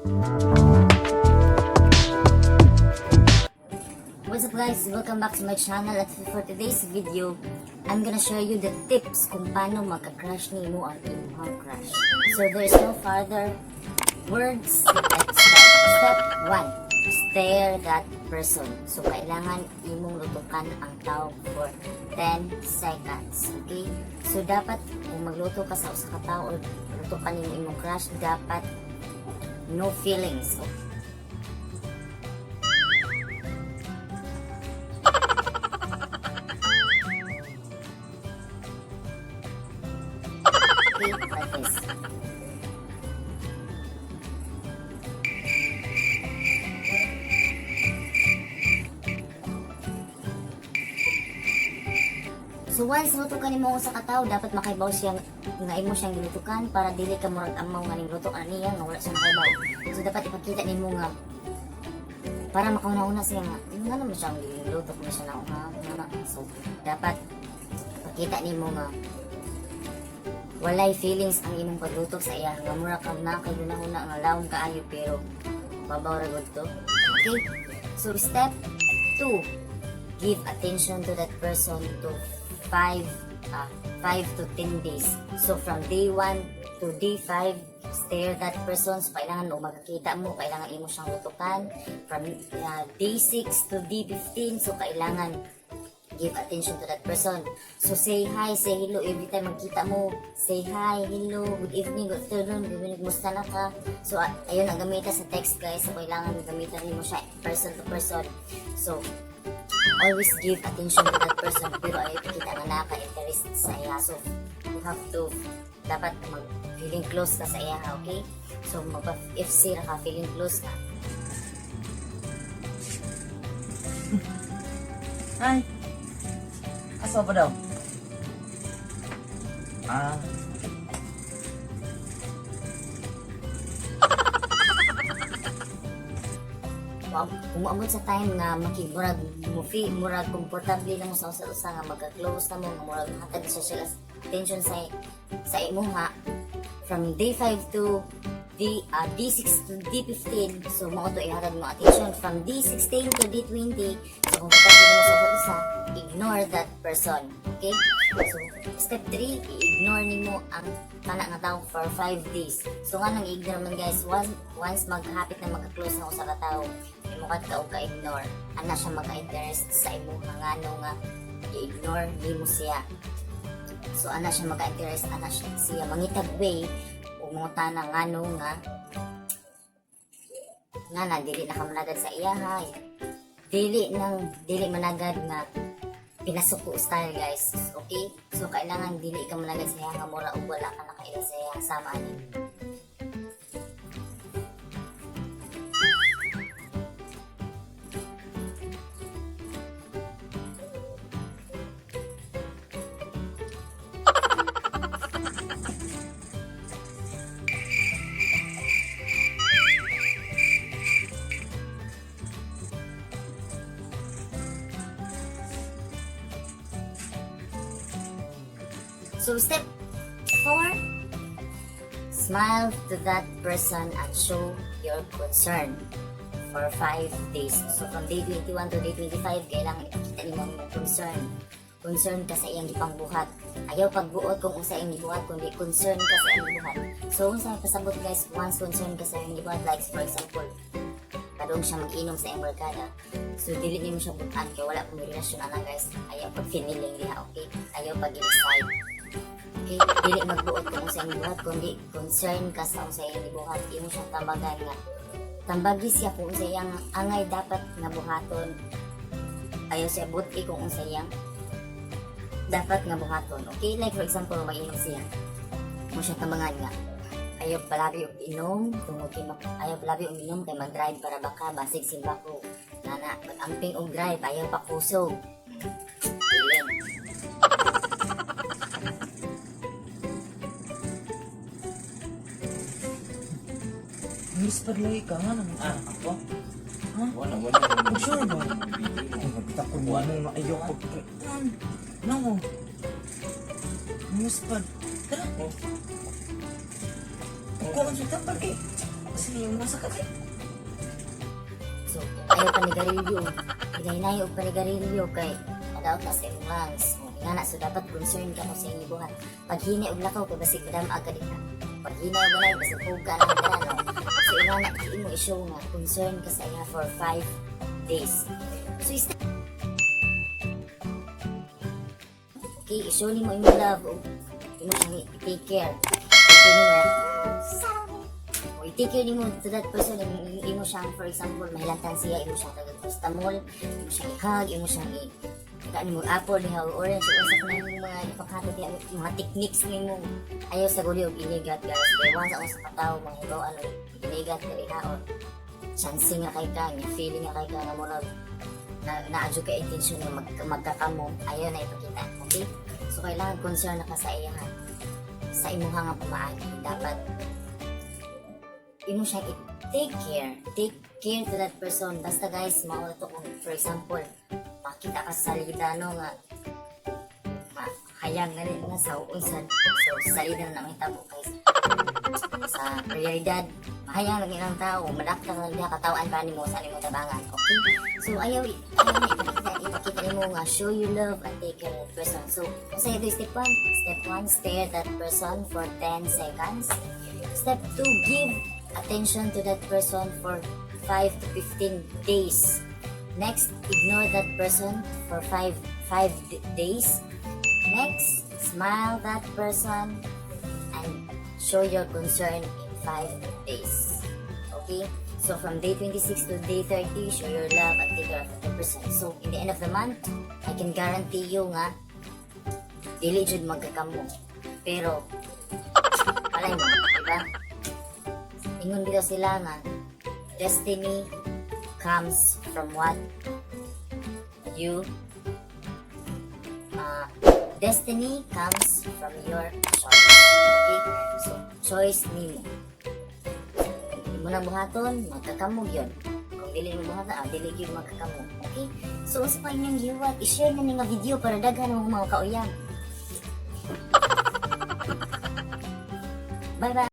What's up, guys? Welcome back to my channel, at for today's video, I'm gonna share you the tips kung paano magka-crush nimo ang imong crush. So there's no further words. Let's start. Step 1. Stare that person. So kailangan imong lutukan ang tao for 10 seconds. Okay? So dapat kung magluto ka sa usa ka tao or lutukan nimo imong crush, dapat no feelings. Okay? Like this. So once luto ka nimo sa katawo, dapat makaibaw siya nga imo siyang gilutukan para dili ka murag amaw nga ning luto ani niya nga wala siya makaibaw. So dapat ipakita nimo nga para makauna-una siya nga nga naman siyang giluto ko na siya na ha nga na. So dapat ipakita nimo nga walay feelings ang imong pagluto sa iya, nga mura ka na kay una nga lawom kaayo pero babaw ra gud to. Okay? So step 2, give attention to that person to 5 to 10 days. So from day 1 to day 5, stare that person. So kailangan mo magkakita mo, kailangan imo siyang lutukan. From day 6 to day 15, so kailangan give attention to that person. So say hi, say hello every time magkita mo. Say hi, hello, good evening, good afternoon, good evening, kumusta na ka? So ayun ang gamitan sa text, guys. So kailangan gamitan nimo siya person to person. So always give attention to that person pero ay ipakita nga naka-interest sa iya. So you have to dapat mag feeling close ka sa iya, okay? So magpa FC ra ka, feeling close ka. Ay. Asa pa daw? Ah. Umuabot sa time nga makimurag mo fi murag komportable na mo sa usa-usa nga magka-close na mo nga murag hatag siya sila attention sa imuha from day 5 to D, D6 to D15. So mao to ihatag mo attention from D16 to D20. So komportable na mo sa usa-usa, ignore that person, okay? So step 3, i-ignore nimo ang kana nga tao for 5 days. So nga nang i-ignore man, guys, once maghapit na magka-close na usa ka tawo, imukat ka og ka-ignore, ana siya magka-interest sa imo nga ngano nga i-ignore nimo siya. So ana siya magka-interest, ana siya mangitag way ug mangutana ngano nga nga na dili na ka managad sa iya ha. Dili nang dili managad nga pinasuko style, guys, okay? So kailangan dili ka managad sa iya nga mura og wala ka nakaila sa iya sama ani. So step 4, smile to that person and show your concern for 5 days. So from day 21 to day 25, kailangan ipakita nimo ang imong concern. Concern ka sa iyang gipangbuhat. Ayaw pagbuot kung unsa iyang gibuhat, kundi concern ka sa iyang gibuhat. So unsa may pasabot, guys, once concern ka sa iyang gibuhat, like for example, padung siya mag-inom sa iyang barkada. So dili nimo siya butan kay wala pong relasyon ana, guys. Ayaw pag feeling diha, okay? Ayaw pag decide. Okay, dili magbuot kung unsa iyang gibuhat kundi concern ka sa unsa iyang gibuhat. Imo siyang tambagan nga tambagi siya kung unsa iyang angay dapat nga buhaton. Ayaw siya buti kung unsa iyang dapat nga buhaton. Okay, like for example, mag-inom siya. Mo siya tambangan nga ayaw palabi og inom tungod kay ayaw palabi og inom kay mag-drive para baka basig simba ko nana mag-amping og drive, ayaw pa kusog. Feeling. Miss lagi ka nga naman. Ah, ako? Ha? Wala, wala. Sure ba? Nagkita ko mo ano nga ayaw pag... No. Miss pad. Tara. Oh. Kuha sa tapal kay. Kasi niyo mo sa kati. So, kung ayaw panigarilyo, hinahinay og panigarilyo kay madaot na sa imong lungs. Nga na, so dapat concern ka kung sa inyong buhat. Paghinay og lakaw kay basig madamag ka diha. Paghinay og ganay, basig huga na ka no. So, ingana, imo i-show nga concern ka sa iya for 5 days. So, okay, i-show nimo imong love ug imo siyang i-take care. Take care nimo. O i-take care nimo to that person, imo siyang, for example, mahilantan siya, imo siyang tagagustamol, imo siyang i-hug, imo siyang i tagaan nimo apple diha o orange o unsa pa nang mga ipakatid diha, mga techniques nimo. Ayaw sa guli og inigat, guys, kay once ang sa katawo mga hibaw ano inigat ka diha or chance nga kay ka nga feeling nga kay ka nga murag na naadyo ka intensyon nga magkakamo, ayaw na ipakita, okay? So kailangan concern na ka sa iya ha, sa imuha nga pamaagi. Dapat imo siyang i-take care. Take care to that person. Basta, guys, mao to, kung for example, makita ka sa salida, no, nga mahayang na rin nga sa unsa. So sa salida na mahitabo, guys. Sa realidad, mahayang lang ilang tao, madakta ka lang diha, katawaan pa nimo sa nimo tabangan. Okay? So ayaw na ipakita nimo nga show you love and take care of that person. So unsa ito step 1? Step 1, stare that person for 10 seconds. Step 2, give attention to that person for 5 to 15 days. Next, ignore that person for 5 days. Next, smile that person and show your concern in 5 days. Okay? So from day 26 to day 30, show your love and take care of the person. So in the end of the month, I can guarantee you nga dili jud magkakamo. Pero malay mo, di ba? Ingon bitaw sila nga destiny comes from what you destiny comes from your choice. Okay? So, choice nimo. Kung imo na buhaton, magkakamo gyud. Kung dili mo buhaton, dili gyud magkakamo. Okay? So, unsa pa inyong gihuwat, i-share na ni nga video para daghan mo mga kauyab. Bye-bye!